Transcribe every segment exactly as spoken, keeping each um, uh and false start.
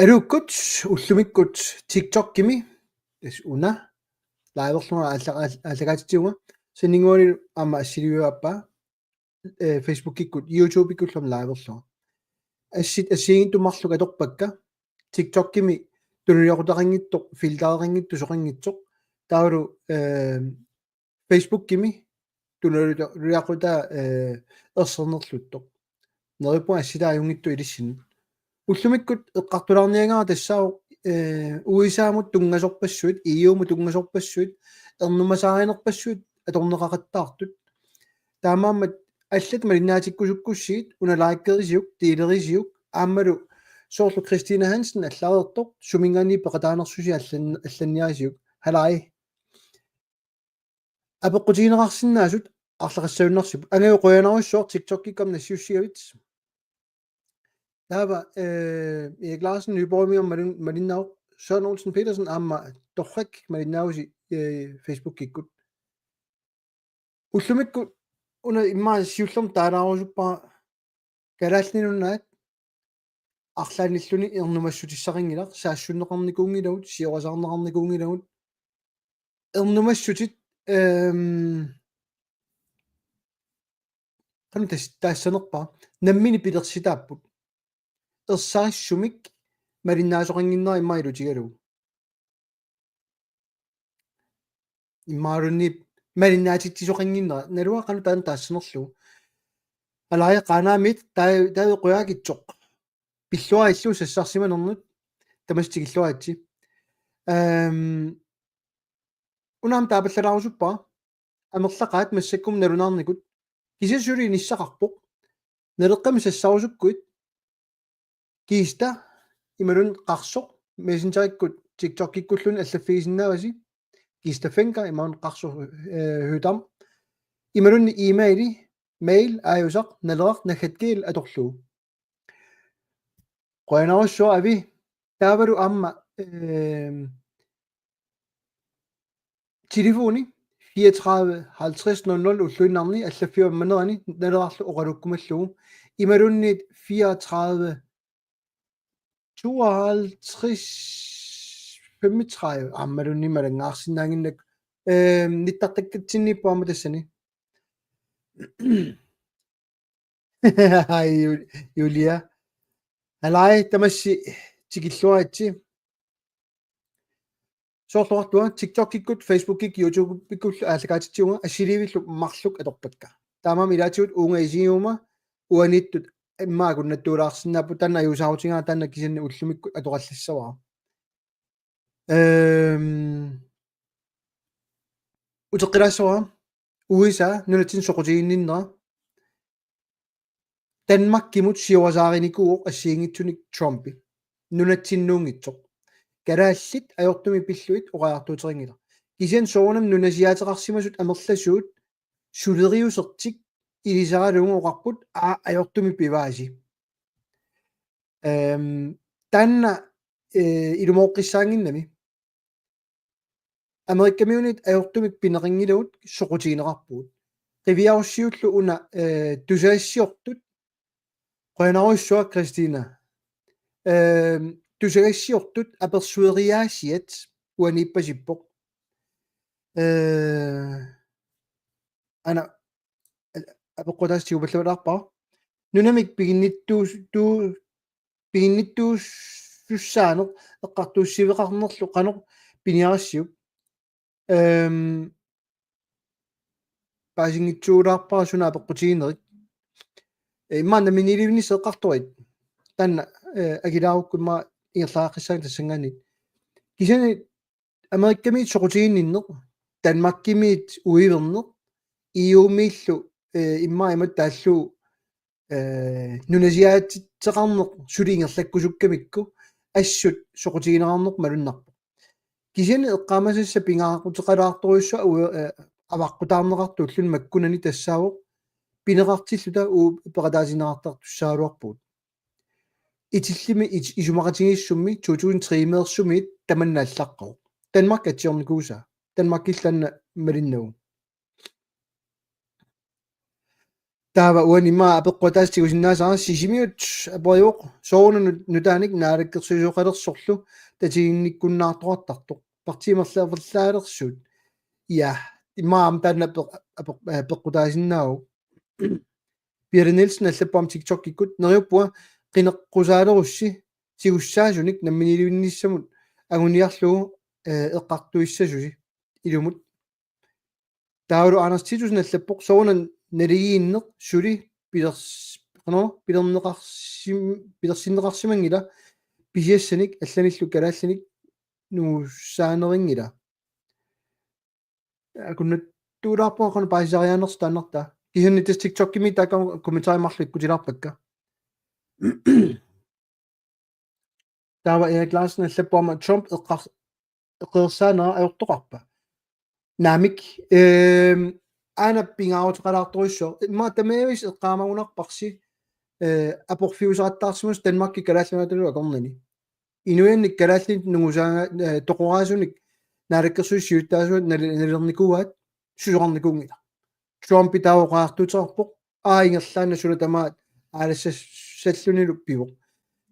Aluukkut ullumikkut TikTokimi, tassa una liverlunga aalla-, aall-, aallakaatitsivunga, saninnguanilu aamma assiliviuappaa, eh, Facebookikkut, YouTubekkullu aamma liverlunga. Assit assigiinngitsut marluk atorpakka, TikTokimi tunuliaqutaqanngitsoq, filtereqanngitsoq, soqanngitsoq, taavalu, eh, Facebookimi tunuliaqutaa, eh, ersernerluttoq. Neriuppunga assitaajunngitsoq ilissinnut. Ullumikkut eqqartulaarniagara tassaavoq, eh, U S A-mut tunngasorpassuit, E U-mut tunngasorpassuit, ernumasaarinerpassuit atorneqaqattaartut. Taamaammat allat malinnaatikkusukkussigit una likerisiuk, delerisiuk, aammalu soorlu Christina Hansen allareertoq, suminngaanniit peqataanersusi allan-, allanniarisiuk. Halai. Apeqqutigineqarsinnaasut arlaqassagunarsipput. Angaju qujanarujussuaq TikTokikkut aamma nassiussigavit. Taava, eh, Erik Larsen, Nye Borgerlige, malin-, malinnaavoq. Søren Olsen Petersen aamma torrak malinnaavusi, eh, Facebookikkut. Ullumikkut una immaqa siullermik taalaarusuppara Kalaallit Nunaat arlaannilluunniit ernumassutissaqanngilaq, saassunneqarnikuunngilagut, siorasaarneqarnikuunngilagut, ernumassutit, ehm, qanoq tas-, taassanerpara, nammineq pilersitaapput. Ersarissumik malinnaasoqannginnera immaqa ilutigalugu. Imaluunniit malinnaatitsisoqannginnera, naluara qanoq taanna taassanerlugu. Alai Qaanaamiit taa-, taava qujaakitsoq. Pilluarillu sassarsimanernut tamassi tikilluaritsi. Ehm, una aamma taapallalaarusuppara. Amerlaqaat massakkumut nalunaarnikut. Kisianni suli inissaqarpoq. Naleqqami sassarusukkuit. Kiista imaluunniit Qarsoq Messengerikkut TikTokikkulluunniit allaffigisinnaavasi. Kiista Fencker imaluunniit Qarsoq, eh, Høegh-Dam. Imaluunniit e-maili, mail aajusaq naleraq naggat gl atorlugu. Qujanarsuaq Avi. Taavalu aamma, ehm, telefoni fireogtredive halvtreds nul nul ulluinnarni allaffiup ammanerani nalerarlu oqalukkumallugu. Imaluunniit fireogtredive tooghalvtreds femogtredive, aammaluunniit malanngaarsinnaannginnakku. Ehm, nittartakkatsinniippoq aamma tassani. Hej, Ju-, Julia. Alai, tamassi tikilluaritsi. Soorlu oqartunga TikTokikkut, Facebookikkut, YouTubekkullu aallakaatitsivunga, assiliivillu marluk atorpakka. Taamaammat ilaatigut uunga isigiguma uaniittut immaqa akunnattuulaarsinnaapput, taanna ajuusaarutigaara, taanna kisianni ullumikkut atoqallassavara. Ehm, uteqqilaassavara U S A nunatsinni soqutiginninnera. Danmarkimut siorasaarinikuuvoq assigiinngitsunik Trumpi. Nunatsinnuunngitsoq. Kalaallit ajortumik pillugit oqariartuuteqanngilaq. Kisianni soorunami nunasiaateqarsimasut amerlasuut suleriusertik ilisaralugu oqarput, aa, ajortumik pivaasi. Ehm, taanna, eh, ilumooqqissaannginnami. Amerikamiunit ajortumik pineqanngilagut soqutigineqarpugut. Qiviarussiullu una, eh, tusagassiortut, qujanarsuaq Christina. Ehm, tusagassiortut apersueriaasiat uaniippasippoq. Eh, ana, apeqqutaassuupallaalaarpara. Nunamik piginnittuus-, tuu-, piginnittuusussaaneq eqqartuussiveqarnerlu qanoq piniarassiuk? Ehm, paasinngitsuulaarpara suna apeqqutiginerit. Eh, immaqa namminiilivinnissaq eqqartorit. Taanna, eh, akilaarukku immaqa ingerlaqqiissaanga tassanngaanniit. Kisianni Amerikamiit soqutiginninneq, Danmarkimiit uiverneq, E U-miillu, eh, immaqa imatut taallugu, eh, nunasiaatitseqarneq suli ingerlakkusukkamikku assut soqutigineqarneq malunnarpoq. Kisianni eqqaamasassaq pingaaruteqalaartorujussuaq ui-, eh, avaqqutaarneqartoq ulluni makkunani tassaavoq pineqartilluta uagut peqataatinneqartartussaagaluarpugut. Itillimi it-, isumaqatigiissummi to tusind tre-meersumiit tamanna allaqqavoq. Danmark atsiornikuusaa. Danmarkillu taanna malinnagu. Taava uani immaqa apeqqutaassusinnaasaa Sisimiut aperivoq sooruna nut-, nutaanik naalakkersuisooqalersorlu tatiginnikkunnaartoqartartoq. Partiit amerlanerpallaalersut. Ja, immaqa aamma taanna apeq-, apeq-, apeqqutaasinnaavoq. Pia Nielsen allappoq aamma TikTokikkut: Neriuppunga qineqqusaalerussi tigussaasunik namminiilivinnissamut anguniarlugu, eh, eqqartuissasusi ilumut. Taavalu Anders Titussen allappoq: Sooruna naligiinneq suli pilers-, qanoq, pilerneqarsim-, pilersinneqarsimanngila pisiassanik allanillu kalaallinik nungussaanerinngila. Akunnattuulaarpunga qanoq paasisariaanersoq taannartaa. Kisianni tassa TikTokimi taakku kommentarit marluk ikkutilaarpakka. Taava Erik Larsen allappoq aamma: Trump eqqar-, eqqarsaanera ajortoqarpa? Naamik, ehm, aana pingaaruteqalaartorujussuaq. Immaqa tamaavisa eqqaamagunarparsi, eh, aporfiusaqattaarsimasoq Danmarki Kalaallit Nunaatalu akornanni. Inuiannik kalaallinit nungusaanga-, eh, toqoraasunik naalakkersuisut siulittaasuat nali-, nalilernikuuaat, susoqarnikuunngilaq. Trumpi taava oqariartuuteqarpoq: Aa, ingerlaannaq suna tamaat aalassallunilu pivoq.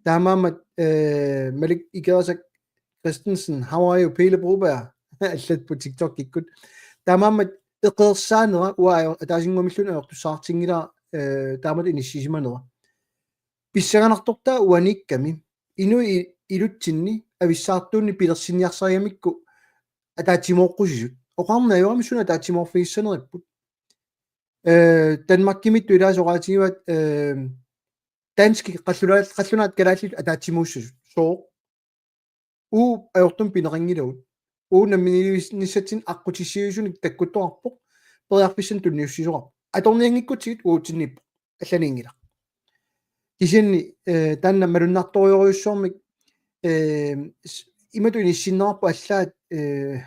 Taamaammat, eh, Malik Ikerasak Christensen, how are you, Pele Broberg? Allatpoq TikTokikkut. Taamaammat eqqarsaanera uanga ajo-, ataasinnguamilluunniit ajortussaatinngilara, eh, taamatut inissisimanera. Pissanganartortaa uaniikkami. Inuit i-, ilutsinni avissaartuunni pilersinniarsarigamikku ataatsimooqqusisut. Oqarneq ajorami suna ataatsimoorfigissaneripput. Eh, Danmarkimiittut ilaasa oqaatigivaat, eh, danskit qallunaa-, qallunaat kalaallit ataatsimuussasut. Sooq? Uagut ajortumik pineqanngilagut. Uagut namminiilivinnissatsinnik aqqutissiuisunik takkuttoqarpoq, periarfissanik tunniussisoqarpoq. Atornianngikkutsigu uagutsinnut ippoq. Allaniinngilaq. Kisianni, eh, taanna malunnartorujussuarmik, eh, s-, imatut inissinneqarpoq allaat, eh,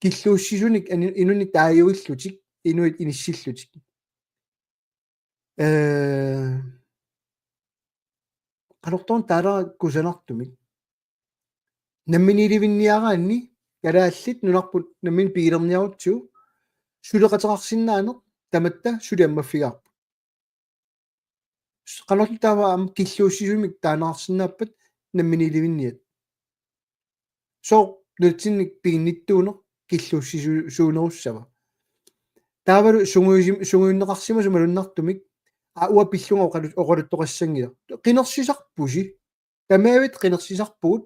killuussisunik ani-, inunnik taaguillutik, inuit inissillutik. Eh, qanortoq taava kusanartumik. Namminiilivinniaraanni kalaallit nunarput nammineq pigilerniarutsigu suleqateqarsinnaaneq tamatta suli ammaffigaarput. Qanorlu taava aamma killuussisumik taaneqarsinnaappat namminiilivinniat? Sooq nunatsinnik piginnittuuneq killuussisu-, suunerussava? Taavalu sungiusim-, sungiunneqarsimasoq malunnartumik, aa, uanga pillunga oqalu-, oqaluttoqassanngilaq. Qinersisarpusi. Tamaviat qinersisarpugut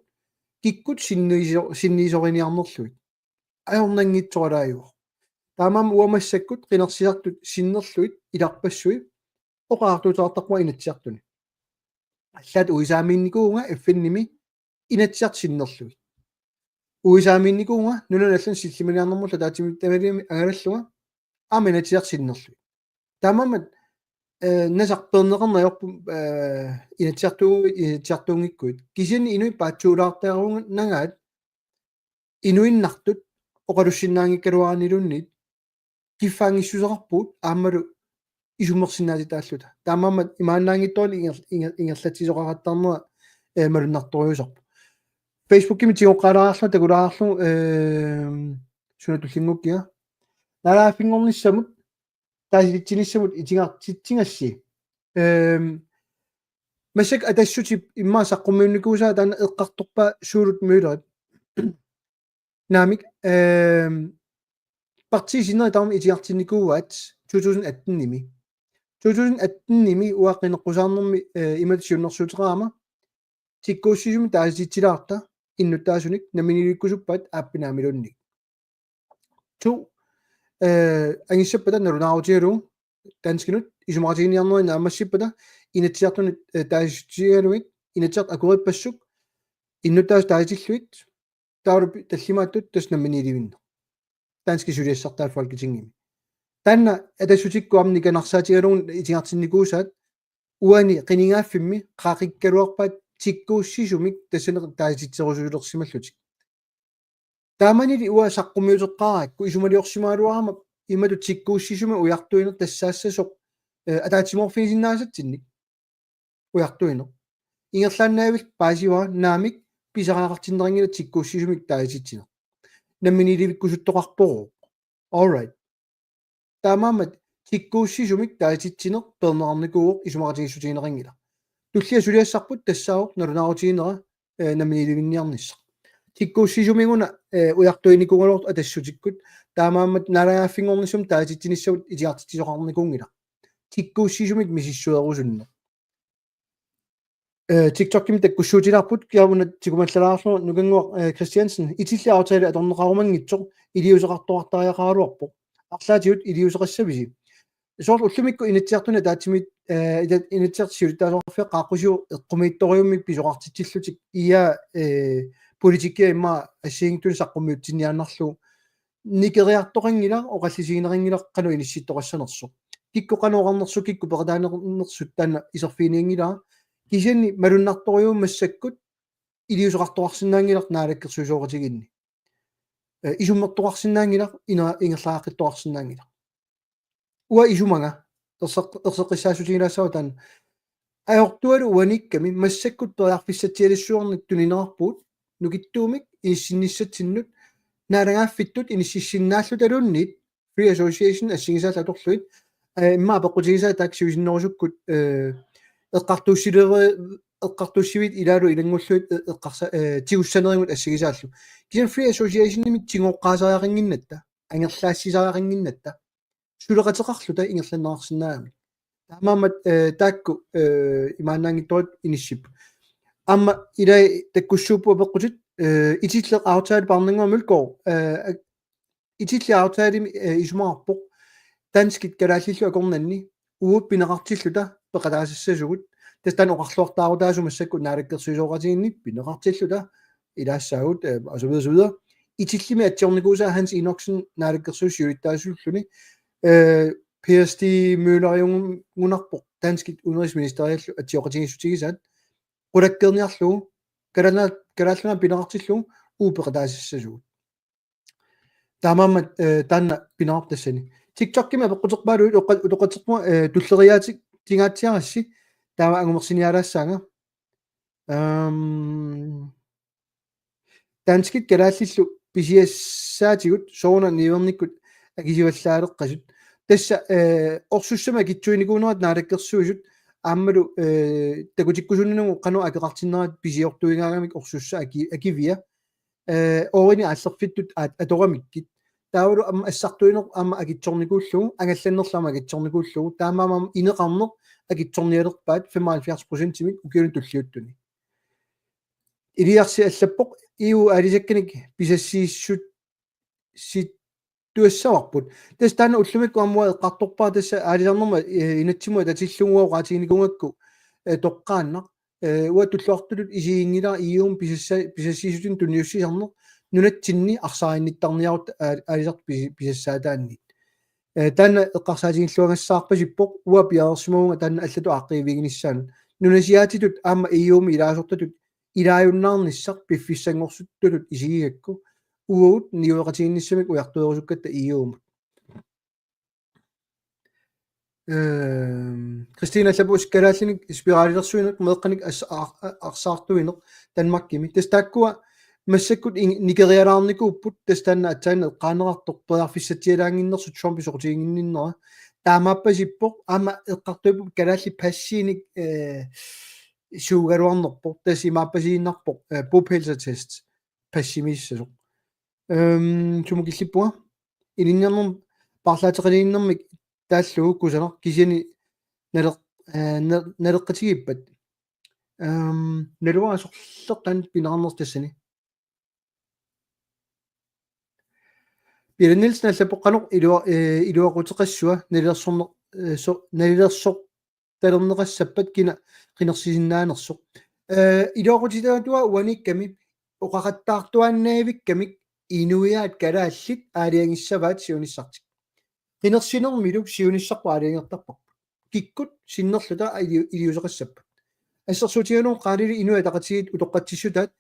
kikkut sinniiso-, sinniisoriniarnerlugit. Ajornanngitsoralaajuvoq. Taamaammat uanga massakkut qinersisartut sinnerlugit ilarpassui oqariartuuteqartarpunga Inatsisartuni. Allaat U S A-miinnikuuvunga F N-imi Inatsisartut sinnerlugit. U S A-miinnikuuvunga nunanut allanut sillimaniarnermullu ataatsimiititaliami angalallunga aamma Inatsisartut sinnerlugit. Taamaammat, eh, nasarpeerneqarneq ajorput, eh, Inatsisartu-, Inatsisartuunngikkuit. Kisianni inuit paatsuulaartarunnagaat inuinnartut oqalussinnaanngikkaluaraniluunniit kiffaanngissuseqarpugut aammalu isummersinnaatitaalluta. Taamaammat imaannaanngitsoq inger-, inger-, ingerlatsisoqaqattaarnera, eh, malunnartorujussuusarpoq. Facebookimi tigoqqaalaarlugu takulaarlugu, eh, suna tullinnguukkiga. Naalagaaffinngornissamut taasititsinissamut itigartitsigassi. Ehm, massakkut Atassutip immaqa saqqummiunnikuusaa taanna eqqartorpaa Suulut Møllerit. Naamik, ehm, partiit sinneri tamarmik itigartinnikuuaat to tusind atten-imi. To tusind atten-imi uanga qineqqusaarnermi, eh, imatut siunnersuuteqarama: Tikkuussisumik taasititsilaarta innuttaasunik namminiilivikkusuppaat aappinaamiluunniit. To, eh, angissappata nalunaarutigalugu danskinut isumaqatiginiarneri naammassippata Inatsisartunut, eh, taasissutigalugit Inatsisartut akuerippassuk innuttaasut taasitillugit taavalu pi-, tallimaattut tassa namminiilivinneq. Danskit suliassartaat Folketingimi. Taanna Atassutikkut aamma nikanarsaatigalugu itigartinnikuusaat uani qinigaaffimmi qaqikkaluarpaat tikkuussisumik tassani taasititserusulersimallutik. Taamanili uanga saqqummiuteqqaarakku isumaliorsimagaluarama imatut tikkuussisumik ujartuineq tassaassasoq, eh, ataatsimoorfigisinnaasatsinnut ujartuineq. Ingerlaannavik paasivara naamik pisariaqartinneqanngilaq tikkuussisumik taasititsineq. Namminiilivikkusuttoqarpoq. All right. Taamaammat Tikkuussisumik taatitsineq peerneqarnikuuvoq, isumaqatigiissutigineqanngilaq. Tullia suliassarput tassaavoq nalunaarutiginera, eh, namminiilivinniarnissaq. Tikkuussisumiguna, eh, ujartuinikuugaluartoq Atassutikkut, taamaammat naalagaaffinngornissumik taatitsinissamut itigartitsisoqarnikuunngilaq. Tikkuussisumik misissuerusunneq. Eh, TikTokimi takkussuutilaarput, kiamuna tikumallalaarlugu Nukannguaq, eh, Christiansen: Itilli aftale atorneqarumanngitsoq iliuuseqartoqartariaqaraluarpoq. Arlaatigut iliuuseqassavisi? Soorlu ullumikkut Inatsisartuni ataatsimit, eh, ita-, Inatsisartut siulittaasoqarfiat qaaqqusiuk eqqumiitsorujummik pisoqartitsillutik, ia, eh, politikkia immaqa assigiinngitsunik saqqummiutsinniaannarlugu, nikeriartoqanngilaq, oqallisigineqanngilaq qanoq inissittoqassanersoq. Kikkut qanoq oqarnersut, kikkut peqataanersut taanna iserfiginianngilara. Kisianni malunnartorujuuvoq massakkut iliuuseqartoqarsinnaanngilaq naalakkersuisooqatigiinni. Eh, isummertoqarsinnaanngilaq, ina-, ingerlaqqiittoqarsinnaanngilaq. Uanga isumanga erseq-, erseqqissaassutigilaassaanga taanna. Ajortualu uaniikkami massakkut periarfissatsialassuarnik tunineqarpugut, nukittuumik inissinnissatsinnut, naalagaaffittut inississinnaalluta luunniit, Free Association assigisaallu atorlugit, eh, immaqa apeqqutigisaa taakku siusinnerusukkut, eh, eqqartuussilive-, eqqartuussiviit ilaalu ilanngullugit, eh, eqqarsa-, eh, tigussanerigut assigisaallu. Kisianni Free Associationimik tigooqqaasariaqannginnatta, angerlaassisariaqannginnatta, suleqateqarluta ingerlanneqarsinnaagamik. Taamaammat, eh, taakku, eh, imaannaanngitsoq inissipput. Aamma ilai takkussuupput apeqqutit, eh, Itilleq aftale Parnannguaq Mølgaard, eh, Itilli aftalemi, eh, isumaqarpoq danskit kalaallillu akornanni uagut pineqartilluta peqataasassasugut. Tassa taanna oqarluartaarutaasut massakkut naalakkersuisooqatigiinni pineqartilluta ilaassaagut, eh, og så videre, og så videre. Itillimi atsiornikuusaa Hans Enoksen naalakkersuisut siulittaasuulluni, eh, Per Stig Mølleriugunarpoq danskit udenrigsministeriallu atsioqatigiissutigisaat. Qulakkeerniarlugu, Kalaallit-, Kalaallit Nunaat pineqartillugu uagut peqataasassasugut. Taamaammat, eh, taanna pineqarpoq tassani. TikTokimi apeqquterpaaluit utoqqa-, utoqqatserpunga, eh, tulleriiaatigaatsiarassi, taava angumersiniaalaassaanga. Ehm, danskit kalaallillu pisiassaatigut sooruna niuernikkut akisuallaaleqqasut. Tassa, eh, orsussamik akitsuinikuunerat naalakkersuisut aammalu, eh, takutikkusunnagu qanoq akeqartinnerat pisiortuigaagamik orsussap aki-, akivia. Eh, oorini aallerfittut aat-, atoramikkit. Taavalu aamma assartuineq aamma akitsornikuullugu, angallannerlu aamma akitsornikuullugu, taamaammat ineqarneq akitsornialerpaat femoghalvfjerds procentimik ukiuni tulliuttuni. Iliarsi allappoq: E U aalisakkanik pisassiissut-, sittuassavarput. Tassa taanna ullumikkut aamma eqqartorpara, tassa aalisarnermut, eh, inatsimut atatillugu oqaatiginikuugakku, eh, toqqaannaq. Eh, uanga tulluartutut isiginngilara E U-mi pisassa-, pisassiissutinik tunniussisarneq nunatsinni arsaaginnittarniarutta aa-, aalisartut pisi-, pisassaataanniit. Eh, taanna eqqarsaatigilluagassaarpasippoq, uanga piareersimavunga taanna allatut aaqqiiviginissaanut. Nunasiaatitut aamma E U-mi ilaasortatut ilaajunnaarnissaq piffissanngorsuttunut isigigakku, uagut niueqatigiinnissamik ujartuerusukkatta E U-mut. Ehm, Christine allappoq: Kalaallinik spiralilersuineq meeqqanik as-, ar-, ar-, arsaartuineq Danmarkimi. Tassa taakkua massakkut ing-, nikerialaarnikuupput, tassa taanna aatsaat eqqaaneqartoq periarfissatsialaannginnersut Trumpi soqutiginninninnera. Taamaappasippoq, aamma eqqartuipput kalaallit passiinik, eh, suugaluarnerpoq, tassa imaappasiinnarpoq, eh, bopælsattest passimiissasoq. Ehm, sumut killippunga? Ilinniarnermik paarlaateqaliinermik taallugu kusanaq, kisianni naleq-, eh, na-, naleqqatigiippat. Ehm, naluara sorleq taanna pineqarnersoq tassani. Pele Nielsen allappoq: Qanoq ilua-, eh, iluaquteqassua nalilersorneq, eh, so-, nalilersortalerneqassappat kina qinersisinnaanersoq? Eh, iluaqutitaatua uaniikkami oqaqattaartuaannaavikkamik inuiaat kalaallit aalajangissavaat siunissartik. Qinersinermilu siunissarput aalajangertarparput. Kikkut sinnerluta ili-, iliuuseqassappat? Assersuutigalugu Qaalili Inuit Ataqatigiit utoqqatsissutaat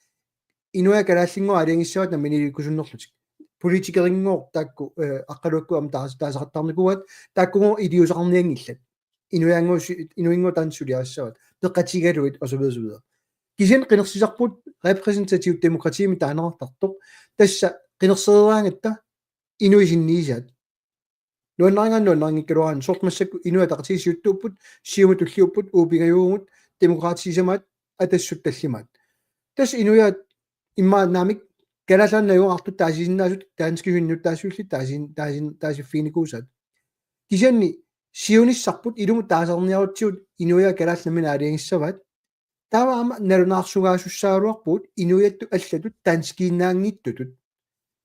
inuiaat kalaallinngooq aalajangissavaat namminiilikkusunnerlutik. Politikerinngooq taakku, eh, Aqqaluakkut aamma taas-, taasaqattaarnikuuaat, taakkugooq iliuuseqarnianngillat. Inuiannguusi-, inuinngooq taanna suliarissavaat. Peqatigalugit og så videre, og så videre. Kisianni qinersisarput repræsentativt demokratiimik taaneqartartoq. Tassa qinersereeraangatta inuit sinniisaat. Nuannarigaanni nuannarinngikkaluaraanni, soorlu massakkut Inuit Ataqatigiit siuttuupput, Siumut tulliupput, uagut pingajuvugut, Demokraatit sisamaat, Atassut tallimaat. Tassa inuiaat immaqa naamik kalaallit najugaqartut taasisinnaasut danskisut innuttaassusillit taasin-, taasin-, taasiffiginikuusaat. Kisianni siunissarput ilumut taasarniarutsigu inuiaat kalaallit nammineq aalajangissavaat. Taava aamma nalunaarsugaasussaagaluarpugut inuiattut allatut danskiinnaanngitsutut.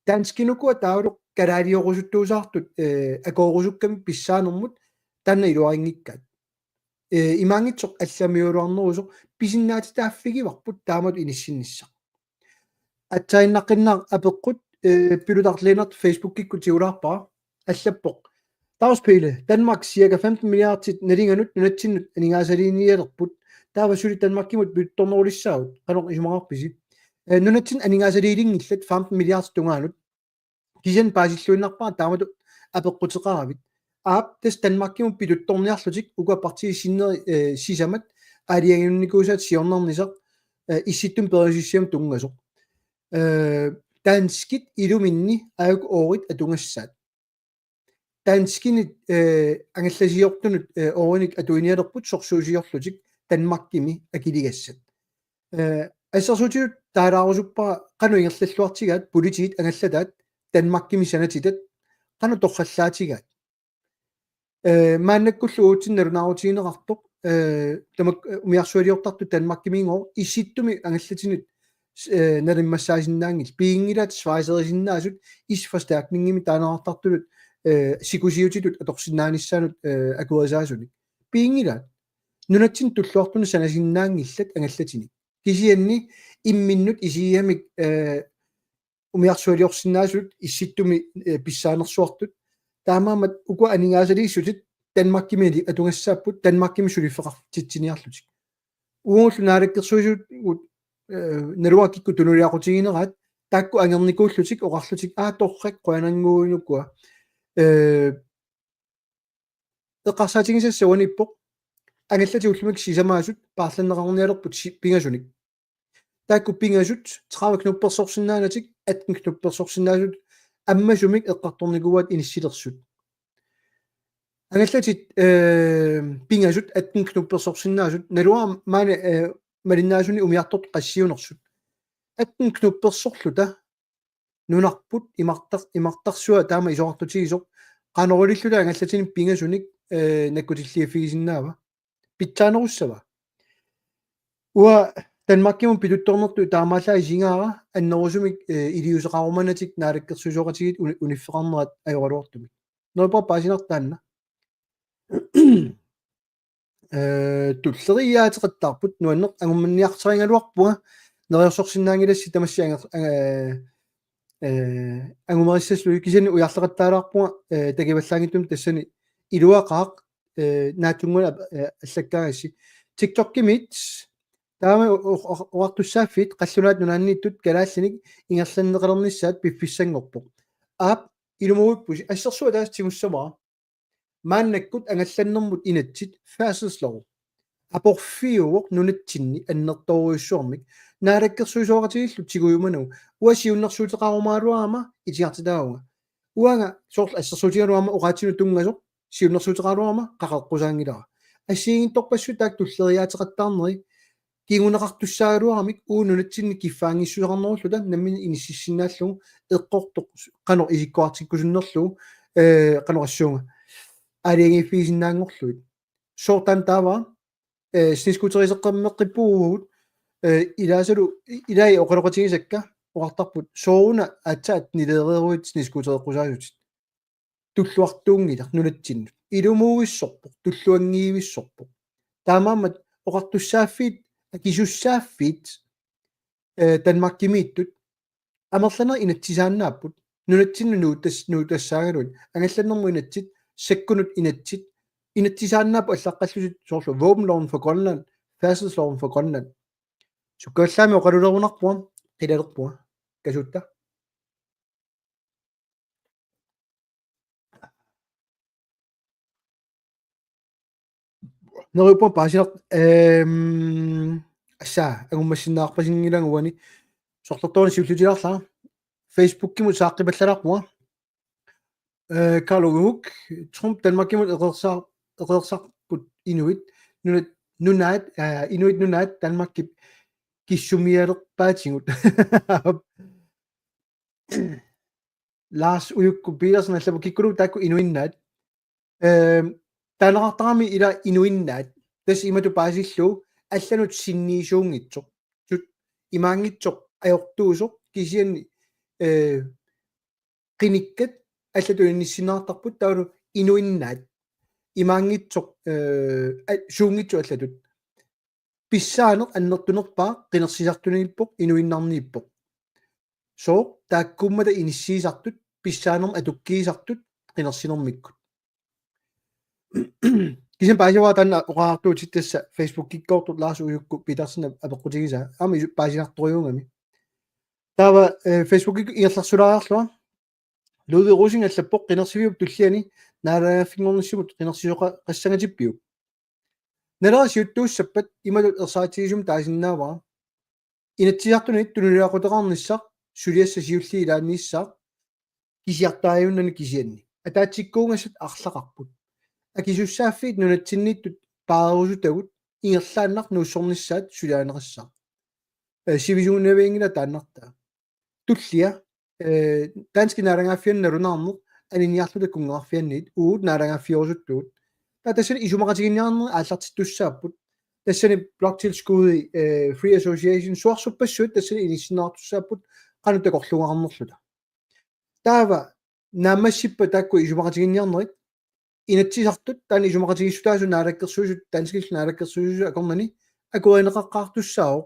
Danskit ukua taavalu kalaaliorusuttuusaartut, eh, akoorusukkamik pissaanermut taanna iluarinngikkaat. Eh, imaanngitsoq allamiugaluarnerusoq, pisinnaatitaaffigivarput taamatut inissinnissaq. Aatsaannaqqinnaq apeqqut, eh, Pilutarliinertut Facebookikkut tigulaarpara, allappoq: Dags Pele, Danmark cirka femten milliardit nalinganut nunatsinnut aningaasaliinialerput. Taava suli Danmarkimut pituttornerulissaagut, qanoq isumaqarpisi? Eh, nunatsinni aningaasaliilinngillat femten milliardit tungaanut. Kisianni paasilluinnarpara taamatut apeqquteqaravit. Aap, tassa Danmarkimut pituttorniarlutik ukua partiit sinneri, eh, sisamat aalajangiunnikuusaat siornarnisaq, eh, Issittumi Periusissiamut tunngasoq. Eh, danskit iluminni aajuku oorit atugassaat. Danskinit, eh, angallasiortunut, eh, oorinik atuinialerput sorsuusiorlutik Danmarkimi akiligassat. Eh, assersuutigalugu taalaarusuppara qanoq ingerlalluartigaat politiit angallataat Danmarkimi sanatitat, qanoq torrallaatigaat. Eh, maannakkullu uatsinnut nalunaarutigineqartoq, eh, tamakku, eh, umiarsualiortartut Danmarkimiinngooq Issittumi angallatinut, eh, nalimmassaasinnaanngillat. Piginngilaat Schweizerisinnaasut isforstærkningimik taaneqartartunut, eh, sikusiutitut atorsinnaanissaanut, eh, akuerisaasunik. Piginngilaat. Nunatsinnut tulluartunut sanasinnaanngillat angallatinik. Kisianni imminnut isigigamik, eh, umiarsualiorsinnaasut Issittumi, eh, pissaanersuartut. Taamaammat ukua aningaasaliissutit Danmarkimiilli atugassaapput, Danmarkimi suliffeqartitsiniarlutik. Uagullu naalakkersuisut, eh, naluara kikkut tunuliaqutiginiaraat, taakku angernikuullutik oqarlutik: Aa, torrak, qujanannguuinukkua. Eh, eqqarsaatigisassaq uaniippoq: Angallatit ullumikkut sisamaasut paarlanneqarnialerput si-, pingasunik. Taakku pingasut tredive knuppersorsinnaanatik, atten knuppersorsinnaasut ammasumik eqqartornikuuaat inissilersut. Angallatit, eh, pingasut atten knuppersorsinnaasut, naluara maani, eh, malinnaasunik umiartortut qassiunersut. Atten knuppersorluta nunarput imartar-, imartarsuaq taama isorartutigisoq, qanoq ililluta angallatinik pingasunik, eh, nakkutilliiffigisinnaava? Pitsaanerussava? Uanga Danmarkimut pituttornertut taamaallaat isigaara annerusumik, eh, iliuuseqarumanatik naalakkersuisooqatigiit uni-, uniffeqarnerat ajoraluartumik. Neriuppunga paasinartoq taanna. Eh, tulleriiaateqattaarput, nuanneq angummanniartarigaluarpunga, neriorsorsinnaanngilassi tamassi anger-, eh, eh, angumerissassi, kisianni ujarleqattaalaarpunga, eh, takivallaanngitsumik tassani iluaqaaq, eh, naatsunnguaq, eh, allakkaagassi. TikTokimiit taama o-, o-, o-, oqartussaaffiit qallunaat nunaanniittut kalaallinik ingerlanneqalernissaat piffissanngorpoq. Aap, ilumuuippusi, assersuut ataaseq tigussamara. Maannakkut angallannermut inatsit færdselslov aporfiuvoq nunatsinni annertoorujussuarmik, naalakkersuisooqatigiillu tigujumanagu. Uanga siunnersuuteqarumagaluarama itigartitaavunga. Uanga soorlu assersuutigaluarama oqaatsinut tunngasoq siunnersuuteqaraluarama qaqeqqusaanngilara. Assigiinngitsorpassuit taakku tulleriiaateqattaarneri kinguneqartussaagaluaramik uagut nunatsinni kiffaanngissuseqarnerulluta nammineq inississinnaallugu, eqqortoq qanoq isikkoqartikkusunnerlugu, eh, qanoq assuunga, aalajangiiffigisinnaanngorlugit. Soorlu taanna taava, eh, snescooteriseqqammeqqippugut, eh, ilaasalu, i-, ilai oqaloqatigisakka oqartarput: Sooruna aatsaat nileereeruit snescootereqqusaasutit? Tulluartuunngilaq nunatsinnut. Ilumuuissorpoq, tulluanngivissorpoq. Taamaammat oqartussaaffiit, akisussaaffiit, eh, Danmarkimiittut amerlanerit inatsisaannaapput. Nunatsinnut nuuttas-, nuuttassaagaluit. Angallannermut inatsit, sakkunut inatsit. Inatsisaannaapput allaqqallutit, soorlu våbenloven for Grønland, færdselsloven for Grønland. Sukkavallaamik oqalulerunarpunga, qilalerpunga. Kasuutta. Neriuppunga paasinartoq, ehm, assa, angummassinnaarpasinngilanga uani. Sorlertoruna siullutilaarlara. Facebookimut saaqqipallalaarpunga. Eh, Karl Ove Huk, Trump Danmarkimut eqeersaar-, eqeersarput inuit, nunat, nunaat, eh, inuit nunaat Danmarkip kissumialerpaatigut. Lars Ujukku Petersen allappoq kikkulu taakku inuinnaat. Ehm, taaneqartarami ila inuinnaat. Tassa imatut paasillugu allanut sinniisuunngitsoq. Sut imaanngitsoq ajortuusoq kisianni, eh, qinikkat allatut inissinneqartarput taavalu inuinnaat. Imaanngitsoq, eh, a-, suunngitsoq allatut. Pissaaneq annertunerpaaq qinersisartuniippoq inuinnarniippoq. Sooq taakkuummata inissiisartut, pissaanermik atukkiisartut qinersinermikkut. Kisianni paasivara taanna oqartuutit tassa Facebookikkoortut Lars Ujukku Petersen ap-, apeqqutigisaa. Aamma isu-, paasinartorujuugami. Taava, eh, Facebookikkut ingerlarsulaariarlunga. Ludvig Rosing allappoq qinersiviup tulliani naalagaaffinngornissamut qinersisoqassangatippiuk. Naleraq siuttuussappat imatut ersaritsigisumik taasinnaavara. Inatsisartunit tunuliaquteqarnissaq suliassaq siulliit ilaanniissaaq kisiartaajunnani kisianni. Ataatsikkuugassat arlaqarput. Akisussaaffiit nunatsinniittut paarerusutagut ingerlaannaq nuussornissaat suliarineqassaaq. Eh, sivisuunavianngilaq taannartaa. Tullia, eh, danskit naalagaaffiannut nalunaarneq aninniarluta kunngeqarfianniit uagut naalagaaffiorusuttut. Taava tassani isumaqatiginninniarnerit aallartittussaapput. Tassani bloktilskud, eh, free association, suarsuppassuit tassani inissinneqartussaapput qanoq takorluugaqarnerluta. Taava naammassippat taakku isumaqatiginninniarnerit Inatsisartut taanna isumaqatigiissutaasut naalakkersuisut danskillu naalakkersuisut akornanni akuerineqaqqaartussaavoq.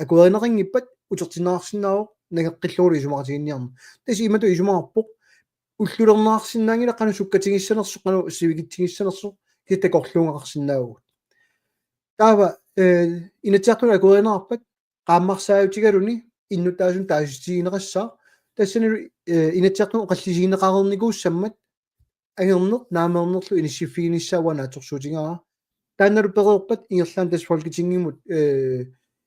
Akuerineqanngippat utertinneqarsinnaavoq nangeqqillugulu isumaqatiginninniarneq. Tassa imatut isumaqarpoq ullulerneqarsinnaanngilaq qanoq sukkatigissanersoq, qanoq sivikitsigissanersoq, kisianni takorluugaqarsinnaavugut. Taava, eh, Inatsisartuni akuerineqarpat qaammarsaajutigaluni innuttaasunut taasissutigineqassaaq. Tassanilu, eh, Inatsisartuni oqallisigineqareernikuussammat angerneq naameernerlu inissiffiginissaa uanga naatsorsuutigaara. Taannalu pereerpat ingerlaannaq tassa Folketingimut, eh,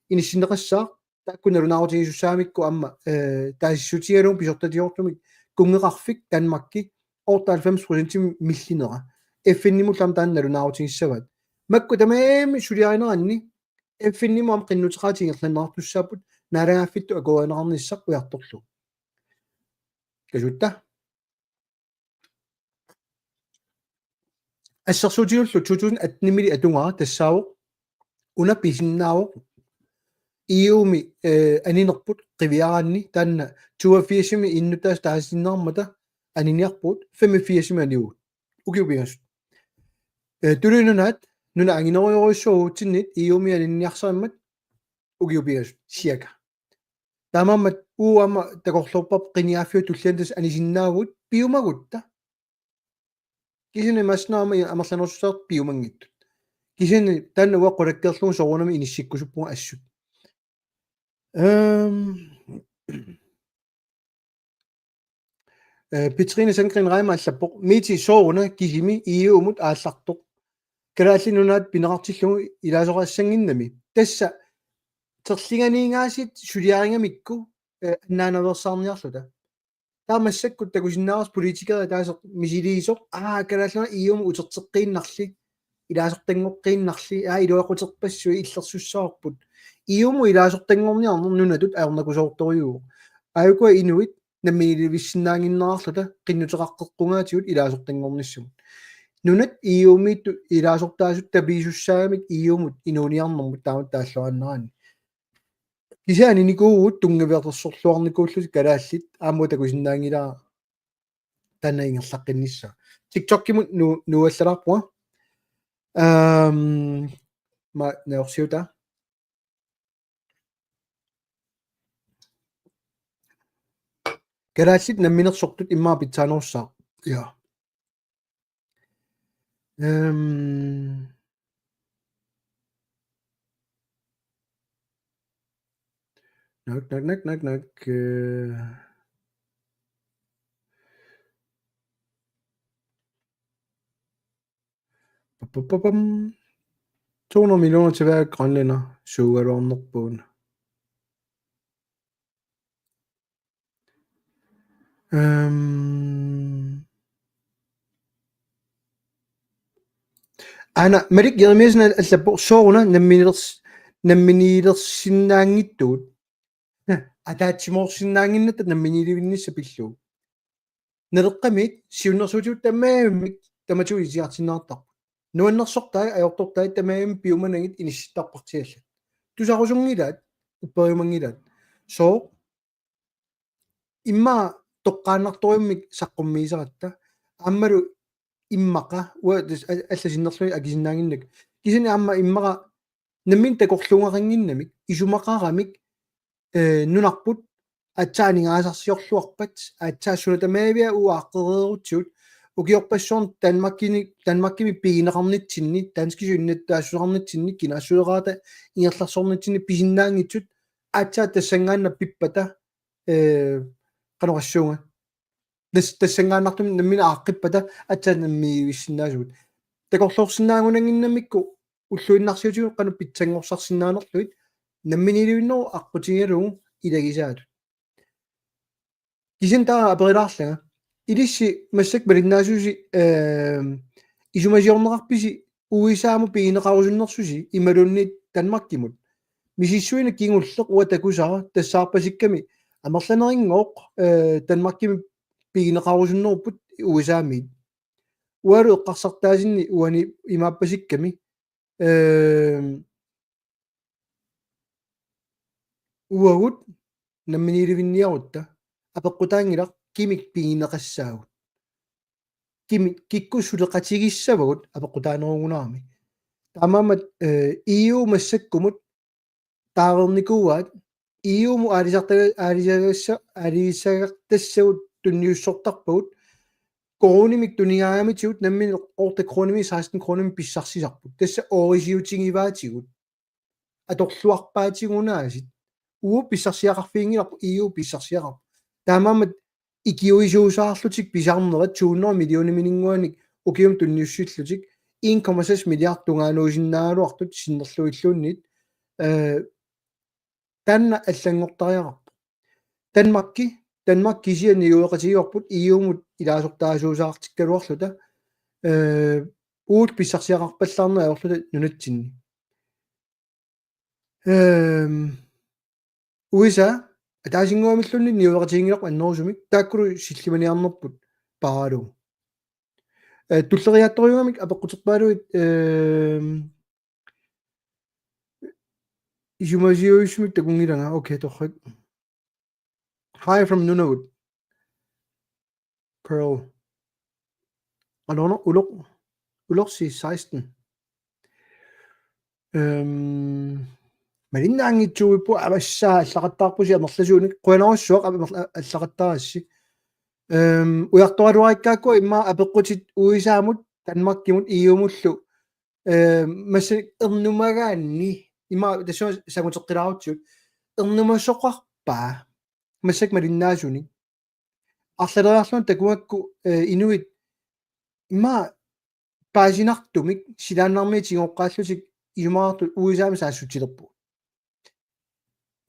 inissinneqassaaq taakku nalunaarutigisussaagamikku aamma, eh, taasissutigalugu pisortatigoortumik kunngeqarfik Danmarki otteoghalvfems procentimik millinera. F N-imullu aamma taanna nalunaarutigissavaat. Makku tamarmik suliarineranni F N-imut aamma qinnuteqaatit ingerlanneqartussaapput naalagaaffittut akuerineqarnissaq ujartorlugu. Kasuutta. Assersuutigullu to tusind atten-imili atugara tassaavoq una pisinnaavoq E U-mi, eh, aninerput qiviaraanni taanna toogfirsimi innuttaasut taasitinneqarmata aniniarpugut femogfirsimi anivugut. Ukiut pingasut. Eh, Tuluit Nunaat nunat anginerujorujussuuvugut E U-mi aninniarsarimmat ukiut pingasut cirka. Taamaammat uagut aamma takorloorparput qinigaaffiup tulliani tassa anisinnaavugut piumagutta. Kisianni massakkut aamma amerlanerussuteqartut piumanngitsut. Kisianni taanna uanga qulakkeerlugu soorunami inissikkusuppunga assut. Ehm, eh, Petrine Sandgreen Reimer allappoq: Mette, sooruna kisimi E U-mut aallartoq Kalaallit Nunaat pineqartillugu ilaasoqassannginnami? Tassa terlinganiingaasiit suliarigamikku, eh, annaanaveersaarniarluta. Taava massakkut takusinnaavarsi politikerit ataaseq misiliisoq, aa, Kalaallit Nunaat E U-mut uterteqqiinnarli, ilaasortanngoqqiinnarli, aa, iluaquterpassuit illersussavarput. E U-mut ilaasortanngorniarneq nunatut ajornakusoortorujuuvoq. Aajuku inuit namminiilivissinnaannginnerarluta qinnuteqaqqeqqunngaatigut ilaasortanngornissamut. Nunat E U-miittut ilaasortaasut tapiisussaagamik E U-mut inuuniarnermut taamatut taalluaannaraanni. Kisianni aninikuuvugut tunngavilersorluarnikuullutik kalaallit, aamma takusinnaanngilara taanna ingerlaqqinnissaa. TikTokimut nu-, nuallalaarpunga. Ehm, ma-, naorsiuta. Kalaallit namminersortut immaqa pitsaanerussaaq. Ja. Ehm. Nak, nak, nak, nak, nak, eh. Papapapam. To hundrede millioner til hver grønlænder, suugaluarnerput. Ehm, Aana Malik Jeremiassen allappoq sooruna namminiilers-, namminiilersinnaanngitsugut. Ataatsimoorsinnaannginnatta namminiilivinnissaq pillugu. Naleqqamiit siunnersuutigut tamarmik tamatigut itigartinneqartarput. Nuannersortai ajortortai tamarmik piumanagit inissittarput partiallat. Tusarusunngilaat, upperiumanngilaat. Sooq immaqa toqqaannartorujummik saqqummiisaratta. Aammalu immaqa, uanga tassa a-, alla sinnerlugit akisinnaannginnakku. Kisianni aamma immaqa nammineq takorluugaqannginnamik, isumaqaramik, eh, nunarput aatsaat aningaasarsiorluarpat, aatsaat suna tamaavia uaqqereerutsigut, ukiorpassuarni Danmarkini, Danmarkimi pigineqarnitsinni, danskisut innuttaassuseqarnitsinni, kinaassuseqarata ingerlaarsornitsinni pisinnaanngitsut, aatsaat tassanngaannaq pippata, eh, qanoq oqassuunga. Tas-, tassanngaannartumik nammineq aaqqippata aatsaat namminiilivissinnaasugut. Takorloorsinnaagunannginnammikku ulluinnarsiutigut qanoq pitsanngorsarsinnaanerlugit namminiilivinnerup aqqutigalugu ilagisaatut. Kisianni taava aperilaarlanga. Ilissi massakkut malinnaasusi, ehm, isumasiorneqarpisi U S A-mut pigineqarusunnersusi imaluunniit Danmarkimut. Misissuineq kingulleq uanga takusara tassaarpasikkami amerlaneranngooq, eh, Danmarkimi pigineqarusunnerupput U S A-miit. Uangalu eqqarsartaasinni uani imaappasikkami, ehm, uagut namminiilivinniarutta apeqqutaanngilaq kimik pigineqassaagut. Kimik, kikkut suleqatigissavagut apeqqutaanerugunarami. Taamaammat, eh, E U massakkumut taareernikuuaat E U-mut aalisartaga-, aalisagassa-, aalisagartassagut tunniussortarpagut koruunimik tunigaangamitigut nammineq otte koruunimik seksten koruunimik pissarsisarput. Tassa oorisiutigivaatigut. Atorluarpaatigut aasiit. U S A pissarsiaqarfiginngilarput, E U pissarsiaqarpoq. Taamaammat ikiuisuusaarlutik pisarnerat to hundrede millionimininnguanik ukiumut tunniussillutik en komma seks milliard tungaanuusinnaagaluartut sinnerlugilluunniit, eh, taanna allanngortariaqarpoq. Danmarki, Danmark kisianni niueqatigiuarput E U-mut ilaasortaasuusaartikkaluarluta, eh, uagut pissarsiaqarpallaarneq ajorluta nunatsinni. Ehm, U S A ataasinnguamilluunniit niueqatiginngilarput annerusumik, taakkulu sillimaniarnerput paaralugu. Eh, tulleriiaattorujuugamik apeqquterpaaluit, ehm, isumasiuisumik takunngilanga, okay, torrak. Hi from Nunavut. Pearl. Alona, Ulok. Uloq C seksten. Ehm, malinnaanngitsuupput, avassaa allaqattaarpusi amerlasuunik, qujanarsuaq amerla-, allaqattaarassi. Ehm, ujartoraluarikkaakkua immaqa apeqqutit U S A-mut, Danmarkimut, E U-mullu. Ehm, massa ernumagaanni, immaqa tassunga sanguteqqilaarutsigu, ernumasoqarpa, massakkut malinnaasunik. Arlaleriarlunga takugakku, eh, inuit immaqa paasinartumik silaannarmiit tigoqqaallutik isumaqartut U S A-mi saassutsilerpugut.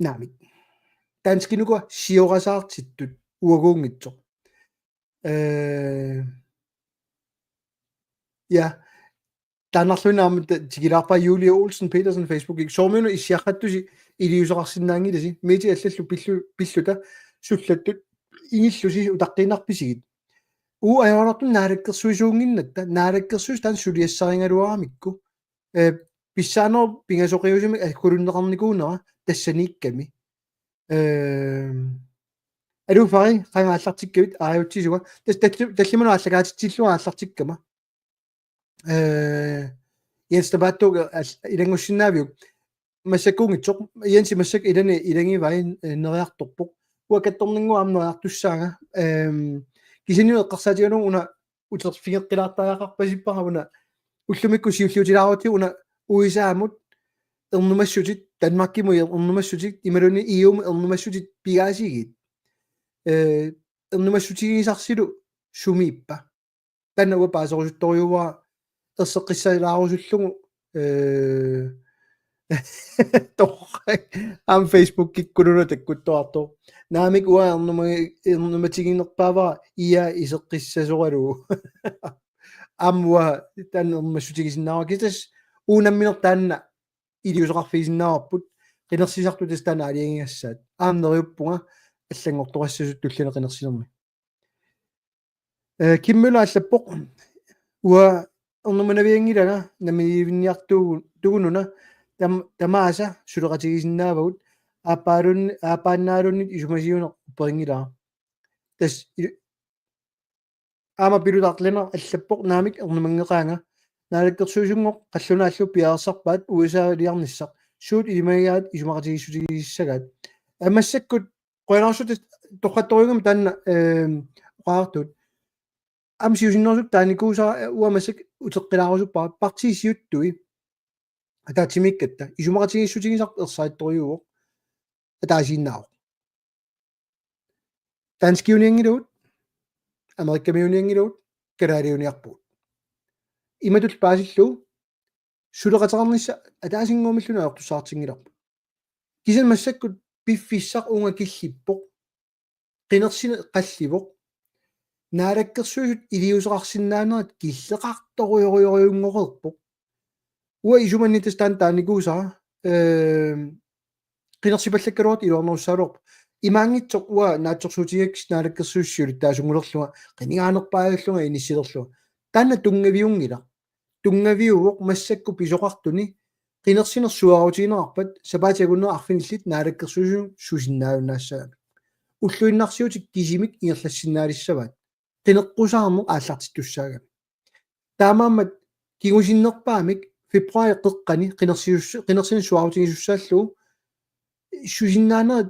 Naamik. Danskit ukua siorasaartittut uaguunngitsoq. Eh, ja. Taannarluinnaq aamma ta-, tikilaarpaa Julie Olsen Petersen Facebookimi. Soormi una issiaqartusi iliuuseqarsinnaanngilasi. Mette allallu pillu-, pilluta sullattut ingillusi utaqqiinnarpisigit. Uagut ajoraluartumik naalakkersuisuunnginnatta, naalakkersuisut taanna suliassarigaluaramikku. Eh, pissaanerup pingasoqiusamik aggerunneqarnikuunera tassaniikkami. Ehm, aluu Fari, qanga aallartikkavit, aajutsisunga. Tassa talli-, tallimanut aallakaatitsillunga aallartikkama. Eh, Jens Tabaattoq al-, ilanngussinnaaviuk. Massakkuunngitsoq, Jensi massakkut ilani ilagivai, eh, neriartorpoq. Uanga kattorninngua aamma neriartussaanga. Ehm, kisianni eqqarsaatigalugu una uterfigeqqilaartariaqarpasippara una ullumikkut siulliutilaarutsigu una U S A-mut ernumassutit, Danmarkimut ernumassutit, imaluunniit E U-mut ernumassutit pigaasigit. Eh, ernumassutigisarsilu sumiippa. Taanna uanga paaserusuttorujuuara erseqqissalaarusullugu, eh, torrak. Aamma Facebookikkulununa takkuttuartoq. Naamik, uanga ernuma-, ernumatiginerpaavara I A iseqqissasoralugu. aamma uanga taanna ernumassutigisinnaavara. Kisianni tassa uagut nammineq taanna iliuuseqarfigisinnaavarput, qinersisartut tassa taanna aalajangigassaat. Aamma neriuppunga allanngortoqassasut tulliani qinersinermi. Eh, Kim Møller allappoq: Uanga ernumanavianngilanga namminiilivinniartugu-, tugununa tam-, tamaasa suleqatigisinnaavagut, aappaalun-, aappaannaaluunniit isumasiuneq upperinngilara. Tassa i-, aamma Pilutarlina allappoq: Naamik, ernumanngeqaanga. Naalakkersuisunngooq qallunaallu piareersarpaat U S A-liarnissaq. Suut ilimagigaat isumaqatigiissutigisissagaat? Aa, massakkut qujanarsuaq torrattorujuugami taanna, ehm, oqartut. Aamma siusinnerusukkut taanikuusara, eh, uanga massakkut uteqqilaarusuppara partiit siuttui ataatsimiikkatta. Isumaqatigiissutigisarput ersarittorujuuvoq. Ataasiinnaavoq. Danskiunianngilagut, Amerikkamiunianngilagut, kalaaliuniarpugut. Imatut paasillugu suleqateqarnissaq ataasinnguamilluunniit ajortussaatinngilarput. Kisianni massakkut piffissaq uunga killippoq. Qinersineq qallivoq. Naalakkersuisut iliuuseqarsinnaanerat killeqartorujorujorujunngorpoq. Uanga isumanni tassa taanna taanikuusara, ehm, qinersipallakkaluartoq iluarnerussagaluarpoq. Imaanngitsoq uanga naatsorsuutigigakkit Naalakkersuisut siulittaasunngulerlunga, qinigaanerpaajullunga inissilerlunga. Taanna tunngaviunngilaq. Tunngaviuvoq massakkut pisoqartuni qinersinersuarutigineqarpat sapaatip akunnera arfinillit Naalakkersuisut susinnaajunnaassagamik. Ulluinnarsiutit kisimik ingerlassinnaalissavaat. Qineqqusaarneq aallartittussaagami. Taamaammat kingusinnerpaamik februaarip qeqqani qinersius-, qinersinersuarutigisussaalluni susinnaanerat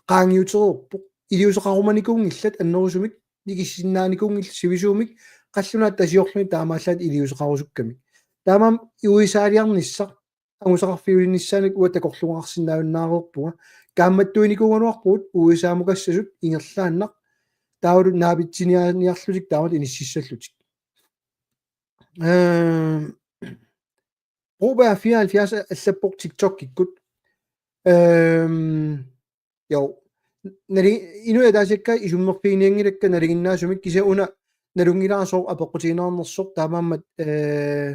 qaangiutereerpoq. Iliuuseqarumanikuunngillat annerusumik, nikissinnaanikuunngillat sivisuumik, qallunaat tasiorluni taamaallaat iliuuseqarusukkamik. Taamaammat U S A-liarnissaq angusaqarfiuinissaanik uanga takorluugarsinnaajunnaareerpunga. Kaammattuinikuugaluarpugut U S A-mukassasut ingerlaannaq taavalu naapitsiniaaniarlutik taamatut inississallutik. Ehm, Broberg fireoghalvfjerds allappoq TikTokikkut. Ehm, jo. Nali-, inuit ataasiakkaat isummerfiginianngilakka nalinginnaasumik, kisianni una nalunngilara sooq apeqqutigineqarnersoq, taamaammat, eh,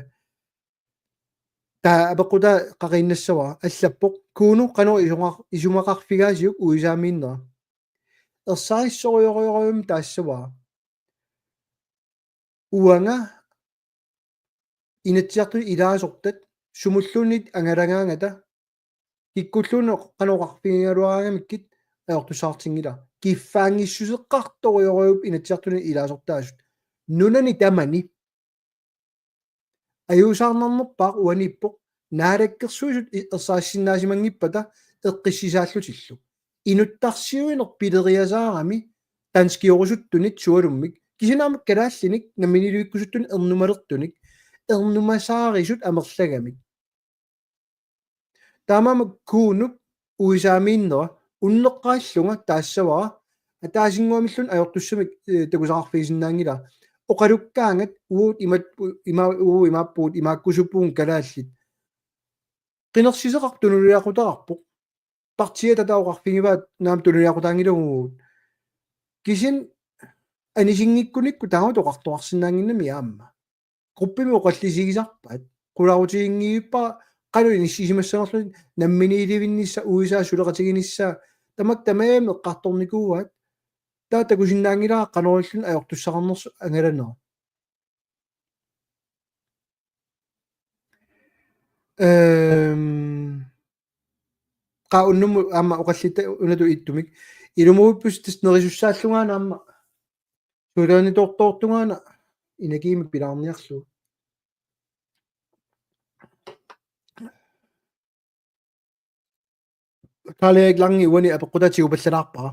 taava apeqqutaa qaqiinnassavara. Allappoq: Kuno, qanoq isumar-, isumaqarfigaasiuk U S A-miinnera? Ersarissorujorujorujussuarmik taassavara. Uanga Inatsisartuni ilaasortat sumulluunniit angalagaangata kikkulluunniit qanoq oqarfigigaluaraangamikkit ajortussaatinngilara. Kiffaanngissuseqartorujorujuupput Inatsisartuni ilaasortaasut. Nunani tamani ajuusaarnarnerpaaq uaniippoq Naalakkersuisut i-, ersarissinnaasimanngippata eqqissisaallutillu. Inuttarsiuineq pileriasaarami danskiorusuttunit sualummik, kisianni aamma kalaallinik namminiilivikkusuttunik ernumalertunik, ernumasaarisut amerlagamik. Taamaammat Kunop U S A-miinnera unneqqarillunga taassavara ataasinnguamilluunniit ajortussamik, eh, takusaqarfigisinnaanngilara. Oqalukkaangat uagut imat-, ima-, uagut imaappugut, imaakkusuppugut kalaallit. Qinersiseqartoq tunuliaqutaqarpoq. Partiit tassa oqarfigivaat naamik tunuliaqutaanngilagut. Kisianni anisinngikkunikku taamatut oqartoqarsinnaannginnami aamma. Gruppimi oqallisigisarpaat. Qularutiginngilara qanoq inissisimassanerluni namminiilivinnissaq U S A suleqatiginissaa, tamakku tamarmik eqqartornikuuaat. Taava takusinnaanngilara qanoq ililluni ajortussaqarnersoq angalanera. Ehm, qaa unnummut aamma oqallitta unatut ittumik. Ilumuupput tassa nerisussaallungaana aamma. Suulaanitoortoortungaana energiimik pilaarniarlugu. Karl Erik Lange uani apeqqutaatigut pallalaarpara.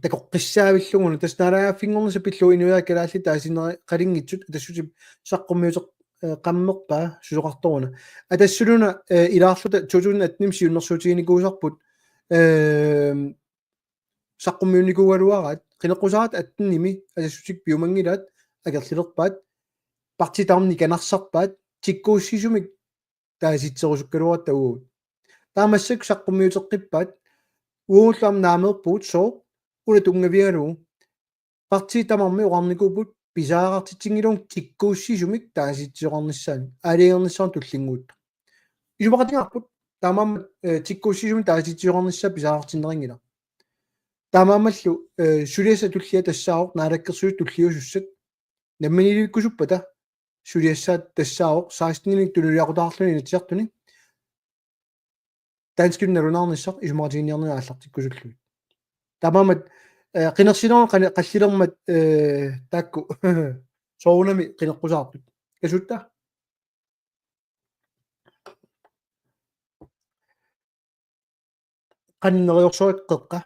Takoqqissaavilluguna tassa naalagaaffinngornissaq pillugu inuiaat kalaallit taasineqalinngitsut Atassutip saqqummiuteq-, eh, qammerpaa susoqartoruna. Atassuluna, eh, ilaarluta to tusind atten-imi siunnersuutiginikuusarput, eh, saqqummiunnikuugaluaraat, qineqqusaaratta atten-imi Atassutik piumanngilaat, akerlilerpaat, partiit tamarmik nikanarsarpaat, tikkuussisumik taasitserusukkaluaratta uagut. Taava massakkut saqqummiuteqqippaat, uagullu aamma naameerpugut sooq una tunngavigalugu. Partiit tamarmik oqarnikuupput pisariaqartitsinngilagut tikkuussisumik taasitsisoqarnissaanut, aalajangernissaanut tullinnguuttoq. Isumaqatigaarput, taamaammat, eh, tikkuussisumik taasitsisoqarnissaa pisariaqartinneqanngilaq. Taamaammallu, eh, suliassat tulliat tassaavoq naalakkersuisut tulliusussat. Namminiilivikkusuppata suliassaat tassaavoq seksteninik tunuliaqutaarluni Inatsisartuni. Danskimik nalunaarnissaq isumaqatiginninniarnerit aallartikkusullugit. Taamaammat, eh, qinersinerup qani-, qallilermat, eh, taakku soorunami qineqqusaartut. Kasuutta? Qanoq neriorsuit qeqqa.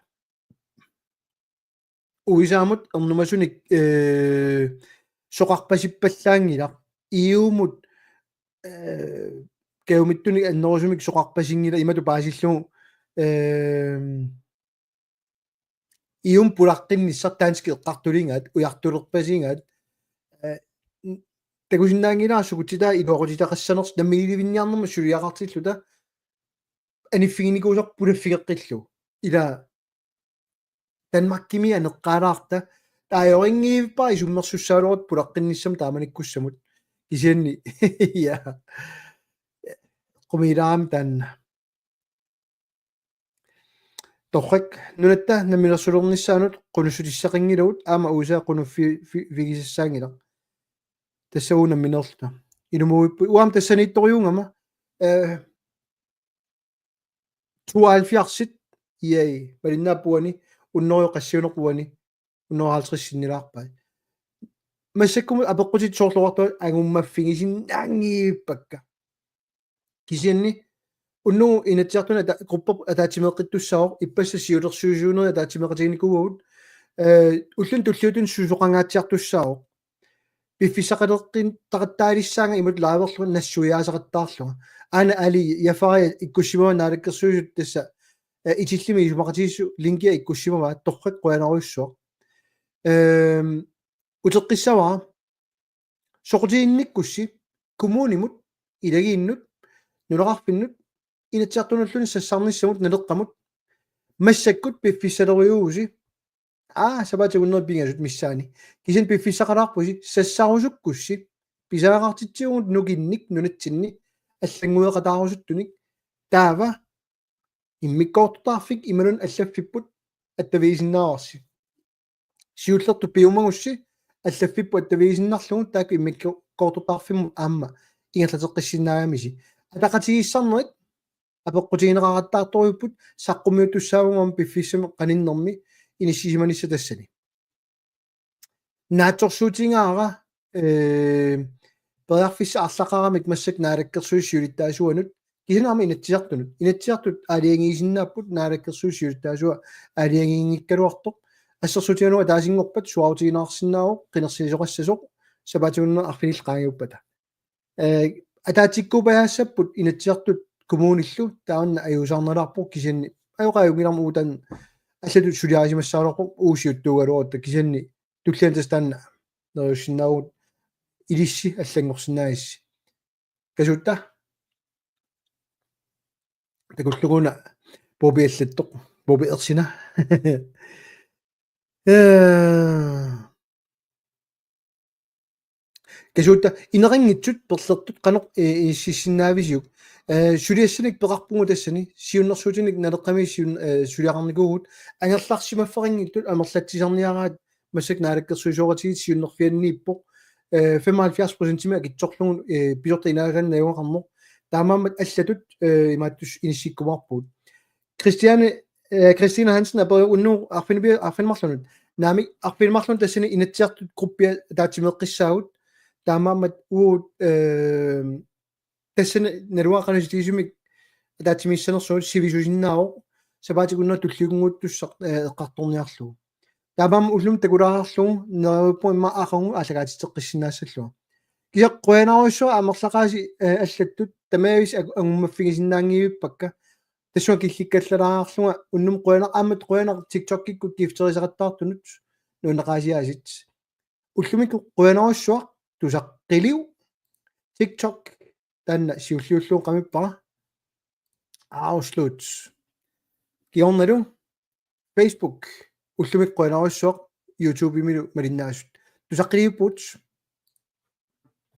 U S A-mut ernumasunik, eh, soqarpasippallaanngilaq. E U-mut, eh, kajumittunik annerusumik soqarpasinngilaq imatut paasillugu, eh, E U-mut pulaqqinnissaq danskit eqqartuligaat, ujartulerpasigaat, eh, n-, takusinnaanngilara sukuttitaa iluaqutitaqassanersoq namminiilivinniarnermut suliaqartilluta aniffiginikuusarput pulaffigeqqillugu. Ila Danmarkimi aneqqaalaarta. Taava ajorinngivippara isummersussaagaluarutta pulaqqinnissamut taamanikkussamut. Kisianni, ja. Qumilaam taanna. Torrak, nunatta namminersulernissaanut qunussutissaqanngilagut aamma U S A qunuffi-, fi-, figisassaanngilaq. Tassa uagut nammineerluta. Ilumuuippu-, uanga tassaniittorujuugama, eh, tooghalvfjerdsit, ja, malinnaapput uani, hundrede qassiunerput uani, hundrede halvtreds sinnilaarpai. Massakkumut apeqqutit soorlu oqartunga angummaffigisinnaanngivippakka. Kisianni unnugu Inatsisartuni ata-, grupperput ataatsimeeqqittussaavoq, ippassaq siulersuisuunerit ataatsimeeqatiginikuuagut, eh, ulluni tulliuttuni susoqangaatsiartussaavoq. Piffissaqaleqqinneqattaalissaanga imatut liverlunga nassuiaasaqattaarlunga. Aana Ali Jafari ikkussimavaa naalakkersuisut tassa, eh, Itillimi isumaqatigiissut linkia ikkussimavaa, torrak, qujanarujussuaq. Ehm, uteqqissavara. Soqutiginnikkussi kommunimut, ilagiinnut, nunaqarfinnut, Inatsisartunulluunniit sassarnissamut, Naleqqamut, massakkut piffissalerujuuvusi. Aa, sapaatip akunneri pingasut missaanni. Kisianni piffissaqalaarpusi, sassarusukkussi pisariaqartitsivugut nukinnik nunatsinni allanngueqataarusuttunik. Taava immikkoortortaqarfik imaluunniit allaffipput attavigisinnaavarsi. Siullertut piumagussi allaffipput attavigisinnarlugu taakku immikkoortortaqarfimmut aamma ingerlateqqissinnaagamisi. Ataqatigiissaarnerit apeqqutigineqaqattaartorujuupput saqqummiuttussaavagut aamma piffissami qaninnermi inissisimanissaq tassani. Naatsorsuutigaara, eh, periarfissat arlaqaramik massakkut naalakkersuisut siulittaasuanut, kisianni aamma Inatsisartunut. Inatsisartut aalajangiisinnaapput naalakkersuisut siulittaasuat aalajangiinngikkaluartoq. Assersuutigalugu ataasinngorpat suaarutigineqarsinnaavoq, qinersisoqassasoq, sapaatip akunnera arfinillit qaangiuppata. Eh, ataatsimiikkuupajaassapput Inatsisartut kommunillu taanna ajuusaarnalaarpoq kisianni ajoqaajungilarmi uagut taanna allatut suliarisimassagaluarpoq uagut siuttuugaluarutta kisianni tulliani tassa taanna neriussinnaavugut ilissi allanngorsinnaagissi. Kasuutta? Takullugu una Puupi allattoq, Puupi ersina. Eh. Kasuutta ineqanngitsut perlertut qanoq, eh, inississinnaavisiuk. Eh, suliassanik peqarpugut tassani, siunnersuutinik Naleqqami siun-, eh, suliaqarnikuuvugut, angerlarsimaffeqanngitsut amerlatsisarniaraat massakkut naalakkersuisooqatigiit siunnerfianniippoq, eh, femoghalvfjerds procentimik akitsorlugu, eh, pisortat inaagaanni najugaqarneq. Taamaammat allatut, eh, imaattussaq inissikkumaarpugut. Christiane, eh, Christine Hansen aperivoq unnugu arfineq-, arfineq-marlunut. Naamik, arfineq-marlunut tassani Inatsisartut gruppia ataatsimeeqqissaagut. Taamaammat uagut, eh, tassani naluara qanoq isitigisumik ataatsimiissanersugut sivisusinnaavoq. Sapaatip akunnera tulliunnguuttussaq, eh, eqqartorniarlugu. Taamaammat ullumi takulaarlugu neriuppunga immaqa aqagu aallakaatitseqqissinnaassallugu. Kisianni qujanarujussuaq amerlaqaasi, eh, allattut tamaavisa ak-, angummaffigisinnaanngivippakka. Tassunga killikkallalaarlunga unnummut qujanaq aamma qujanaq TikTokikkut gifterisaqattaartunut nuanneqaasiaasit. Ullumikkut qujanarujussuaq tusaqqiliuk TikTok taanna siulliullugu qamippara. Afslut. Kingornalu Facebook ullumikkut qujanarujussuaq YouTube-imilu malinnaasut. Tusaqqiliupput.